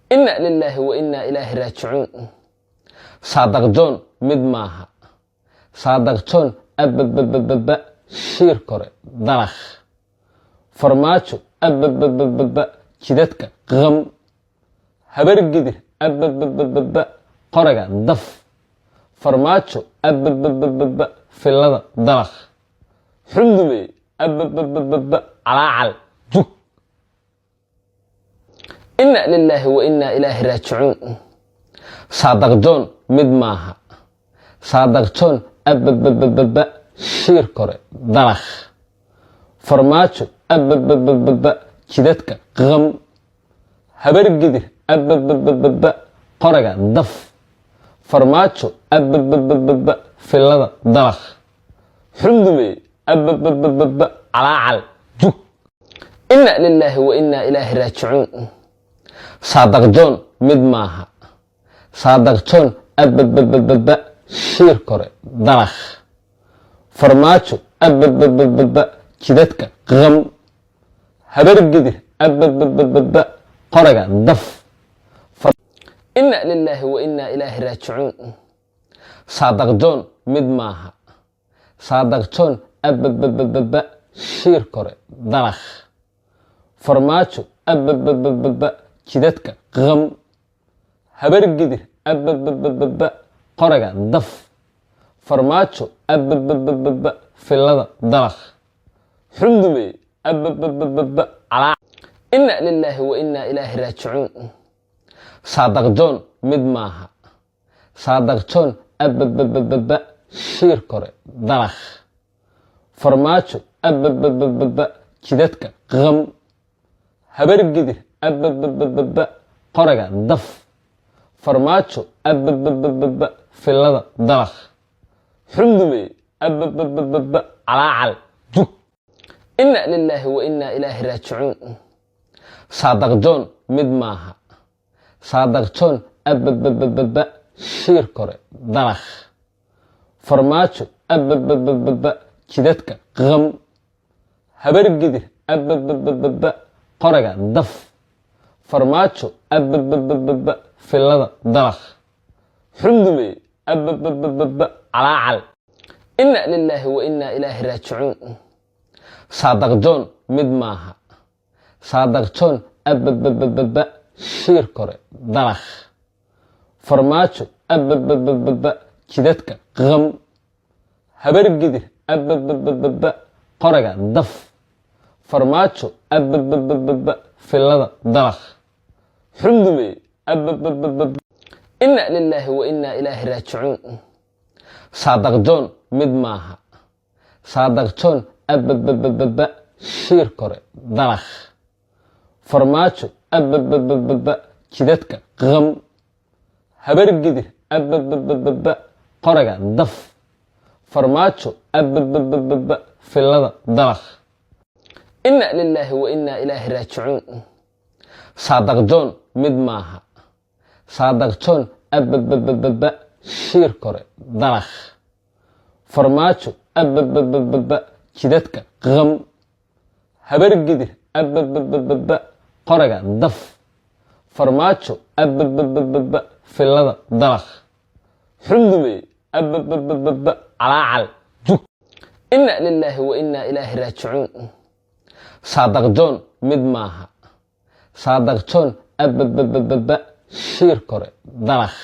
Inna lilaahi wa inna ilaahi raajicuun. Saadaq John mid maaha. Saadaq John abbabababa, shiir kore dalakh. Farmaajo abbabababa, jidadka qam. Habargidir abbabababa, qoraga daf. Farmaajo abbabababa, filada dalakh. Xundumey abbabababa, calaacal jug. Inna lilaahi wa inna ilaahi raajicuun. Saadaq John mid maaha. Saadaq John abbabababa, shiir kore dalakh. Farmaajo abbabababa, jidadka qam. Habargidir abbabababa, qoraga daf. Farmaajo abbabababa, filada dalakh. Xundumey abbabababa, calaacal jug. Inna lilaahi wa inna ilaahi raajicuun. Saadaq John mid maaha. Saadaq John abbabababa, shiir kore dalakh. Farmaajo abbabababa, jidadka qam. Habargidir abbabababa, qoraga daf. Inna lilaahi wa inna ilaahi raajicuun. Saadaq John mid maaha. Saadaq John abbabababa, shiir kore dalakh. Farmaajo abbabababa, jidadka qam. Habargidir abbabababa, qoraga daf. Farmaajo abbabababa, filada dalakh. Xundumey abbabababa, calaa. Inna lilaahi wa inna ilaahi raajicuun. Saadaq John mid maaha. Saadaq John abbabababa, shiir kore dalakh. Farmaajo abbabababa, jidadka qam. Habargidir abbabababa, qoraga daf. Farmaajo abbabababa, filada dalakh. Xundumey abbabababa, calaacal jug. Inna lilaahi wa inna ilaahi raajicuun. Saadaq John mid maaha. Saadaq John abbabababa, shiir kore dalakh. Farmaajo abbabababa, jidadka qam. Habargidir abbabababa, qoraga daf. Farmaajo abbabababa, filada dalakh. Xundumey abbabababa, calaacal. Inna lilaahi wa inna ilaahi raajicuun. Saadaq John mid maaha. Saadaq John abbabababa, shiir kore dalakh. Farmaajo abbabababa, jidadka qam. Habargidir abbabababa, qoraga daf. Farmaajo abbabababa, filada dalakh. Xundumey abbabababa. Inna lilaahi wa inna ilaahi raajicuun. Saadaq John mid maaha. Saadaq John abbabababa, shiir kore dalakh. Farmaajo abbabababa, jidadka qam. Habargidir abbabababa, qoraga daf. Farmaajo abbabababa, filada dalakh. Inna lilaahi wa inna ilaahi raajicuun. Saadaq John mid maaha. Saadaq John abbabababa, shiir kore dalakh. Farmaajo abbabababa, jidadka qam. Habargidir abbabababa, qoraga daf. Farmaajo abbabababa, filada dalakh. Xundumey abbabababa, calaacal jug. Inna lilaahi wa inna ilaahi raajicuun. Saadaq John mid maaha. Saadaq John abbabababa, shiir kore dalakh.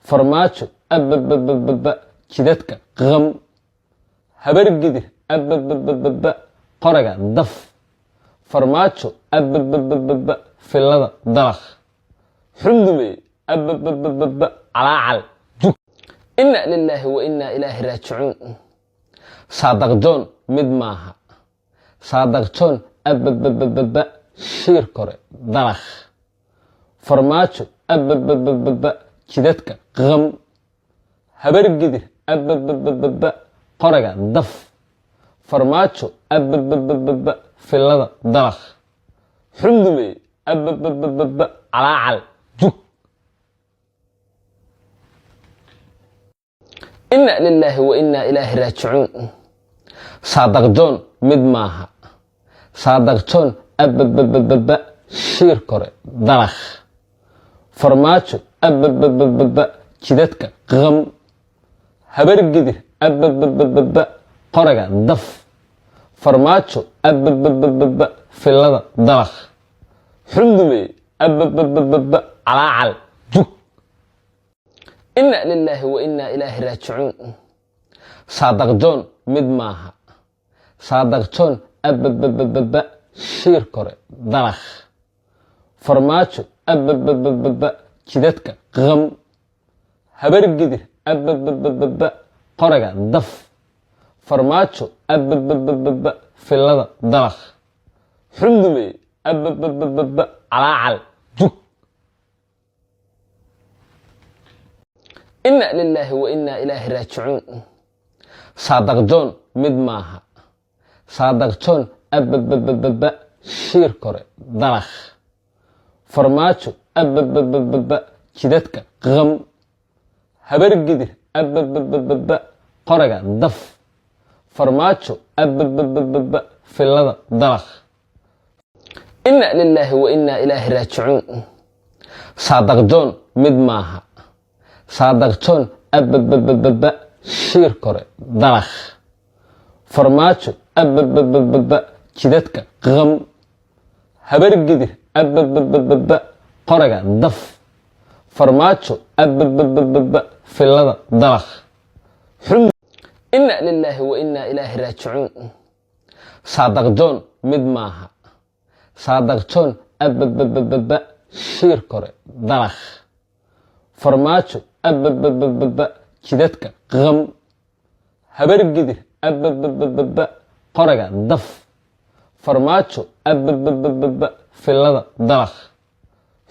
Farmaajo abbabababa, jidadka qam. Habargidir abbabababa, qoraga daf. Farmaajo abbabababa, filada dalakh. Xundumey abbabababa, calaacal jug. Inna lilaahi wa inna ilaahi raajicuun. Saadaq John mid maaha. Saadaq John abbabababa, shiir kore dalakh. Farmaajo abbabababa, jidadka qam. Habargidir abbabababa, qoraga daf. Farmaajo abbabababa, filada dalakh. Xundumey abbabababa, calaacal jug. Inna lilaahi wa inna ilaahi raajicuun. Saadaq John mid maaha. Saadaq John abbabababa, shiir kore dalakh. Farmaajo abbabababa jidadka qam. Habargidir abbabababa qoraga daf. Farmaajo abbabababa filada dalaq. Xundumey abbabababa calaacal jug. Inna lilaahi wa innaa ilaahi raajicuun. Saadaq John mid maaha. Saadaq John abbabababa shiir kore dalaq. Farmaajo abbabababa jidadka qam. Habargidir abbabababa qoraga daf. Farmaajo abbabababa filada dalaq. Xundumey abbabababa calaacal jug. Inna lilaahi wa innaa ilaahi raajicuun. Saadaq John mid maaha. Saadaq John abbabababa shiir kore dalaq. Farmaajo abbabababa jidadka qam. Habargidir abbabababa qoraga daf. Farmaajo abbabababa filada dalaq. Inna lilaahi wa innaa ilaahi raajicuun. Saadaq John mid maaha. Saadaq John abbabababa shiir kore dalaq. Farmaajo abbabababa jidadka qam. Habargidir abbabababa qoraga daf. Farmaajo abbabababa filada dalaq. Inna lilaahi wa innaa ilaahi raajicuun. Saadaq John mid maaha. Saadaq John abbabababa shiir kore dalaq. Farmaajo abbabababa jidadka qam. Habargidir abbabababa qoraga daf. Farmaajo abbabababa filada dalaq.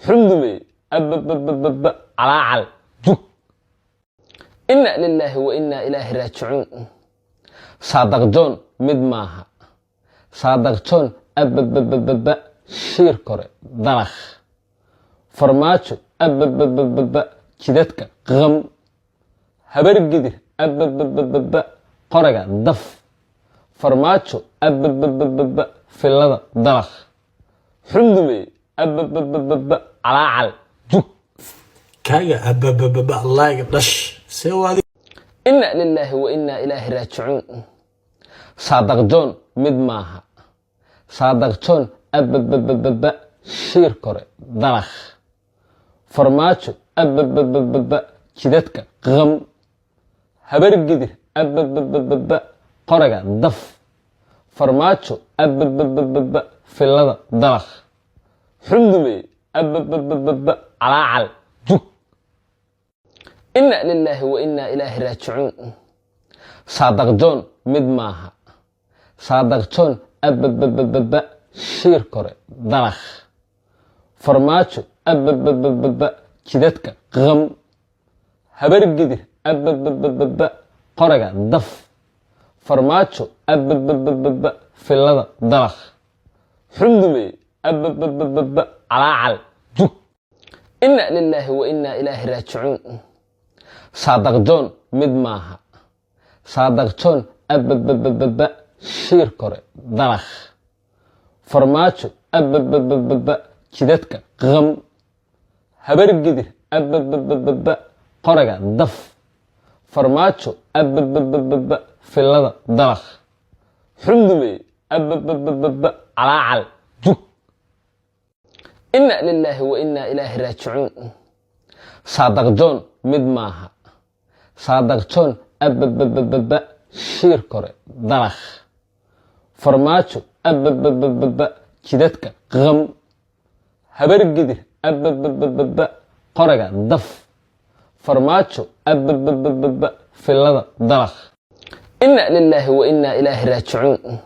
Xundumey abbabababa calaacal jug. Inna lilaahi wa innaa ilaahi raajicuun. Saadaq John mid maaha. Saadaq John abbabababa shiir kore dalaq. Farmaajo abbabababa jidadka qam. Habargidir abbabababa qoraga daf. Farmaajo abbabababa filada dalaq. Xundumey abbabababa calaacal jug. Kaaga ababababa layga dhash see waadi. Inna lilaahi wa innaa ilaahi raajicuun. Saadaq John mid maaha. Saadaq John abbabababa shiir kore dalaq. Farmaajo abbabababa jidadka qam. Habargidir abbabababa qoraga daf. Farmaajo abbabababa filada dalaq. Xundumey abbabababa calaacal jug. Inna lilaahi wa innaa ilaahi raajicuun. Saadaq John mid maaha. Saadaq John abbabababa shiir kore dalaq. Farmaajo abbabababa jidadka qam. Habargidir abbabababa qoraga daf. Farmaajo abbabababa filada dalaq. Xundumey abbabababa calaacal jug. Inna lilaahi wa innaa ilaahi raajicuun. Saadaq John mid maaha. Saadaq John abbabababa shiir kore dalaq. Farmaajo abbabababa jidadka qam. Habargidir abbabababa qoraga daf. Farmaajo abbabababa filada dalaq. Xundumey abbabababa calaacal jug. Inna lilaahi wa innaa ilaahi raajicuun. Saadaq John mid maaha. Saadaq John abbabababa shiir kore dalaq. Farmaajo abbabababa jidadka qam. Habargidir abbabababa qoraga daf. Farmaajo abbabababa filada dalaq. Inna lilaahi wa innaa ilaahi raajicuun.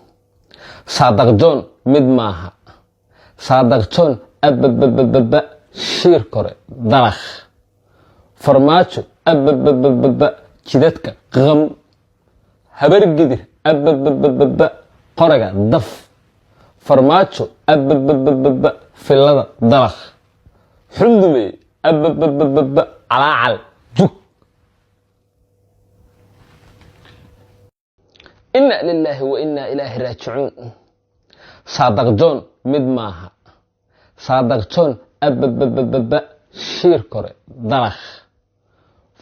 Saadaq John mid maaha. Saadaq John abbabababa shiir kore dalaq. Farmaajo abbabababa jidadka qam. Habargidir abbabababa qoraga daf. Farmaajo abbabababa filada dalaq. Xundumey abbabababa calaacal jug. Inna lilaahi wa innaa ilaahi raajicuun. Saadaq John mid maaha. Saadaq John abbabababa Shiir kore dalakh.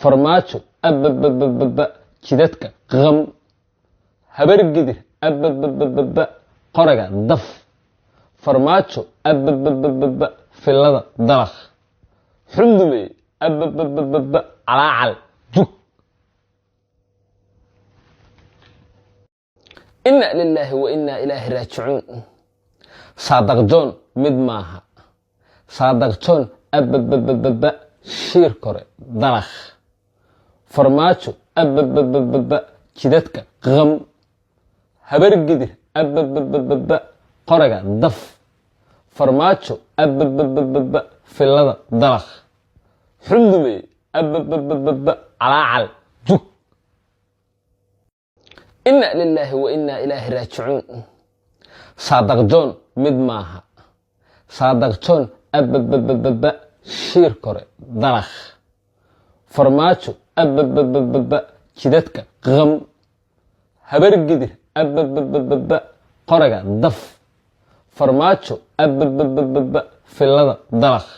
Farmaajo abbabababa jidadka qam. Habargidir abbabababa qoraga daf. Farmaajo abbabababa filada dalakh. Xundumey abbabababa calaacal jug. Inna lilaahi wa innaa ilaahi raajicuun. Saadaq John mid maaha. Saadaq John abbabababa shiir kore dalakh. Farmaajo abbabababa jidadka qam. Habargidir abbabababa qoraga daf. Farmaajo abbabababa filada dalakh. Xundumey abbabababa calaacal jug. Inna lilaahi wa innaa ilaahi raajicuun. Saadaq John mid maaha. Saadaq John abbabababa shiir kore dalakh. Farmaajo abbabababa jidadka qam. Habargidir abbabababa qoraga daf. Farmaajo abbabababa filada dalakh.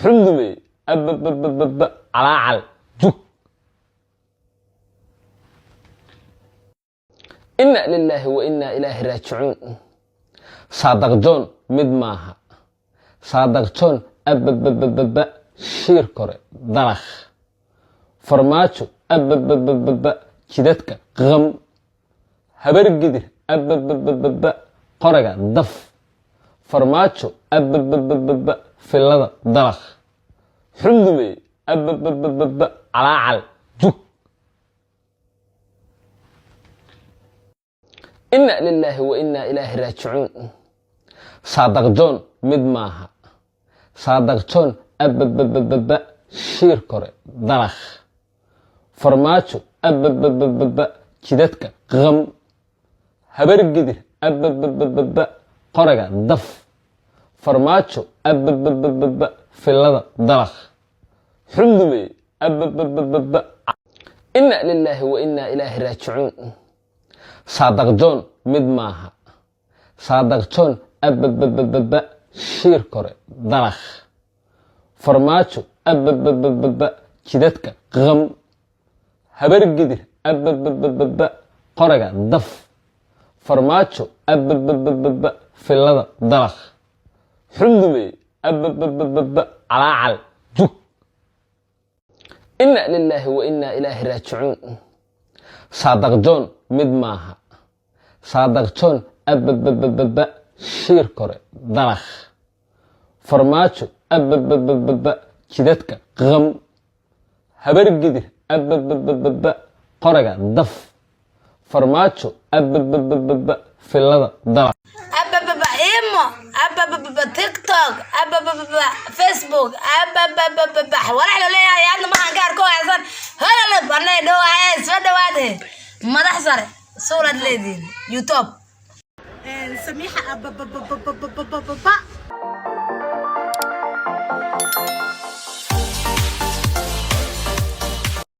Xundumey abbabababa calaacal jug. Inna lilaahi wa innaa ilaahi raajicuun. Saadaq John mid maaha. Saadaq John abbabababa shiir kore dalakh. Farmaajo abbabababa jidadka qam. Habargidir abbabababa qoraga daf. Farmaajo abbabababa filada dalakh. Xundumey abbabababa calaacal jug. Inna lilaahi wa innaa ilaahi raajicuun. Saadaq John mid maaha. Saadaq John abbabababa shiir kore dalakh. Farmaajo abbabababa jidadka qam. Habargidir abbabababa qoraga daf. Farmaajo abbabababa filada dalakh. Xundumey abbabababa. Inna lilaahi wa innaa ilaahi raajicuun. Saadaq John mid maaha. Saadaq John abbabababa shiir kore dalakh. Farmaajo abbabababa jidadka qam. Habargidir abbabababa qoraga daf. Farmaajo abbabababa filada dalakh. Xundumey abbabababa calaacal jug. Inna lilaahi wa innaa ilaahi raajicuun. Saadaq John mid maaha. Saadaq John abbabababa shiir kore dalakh. Farmaajo abbabababa jidadka qam. Habargidir abbabababa qoraga daf. Farmaajo abbabababa filada dalakh. Abababa imo, abababa TikTok, abababa Facebook, abababa walax la leeyahay hadda maxaan ka arko haysan holole barnay dhowahay soo dhawaade madax sare suuraad leediin YouTube. Samiixa abababababababa.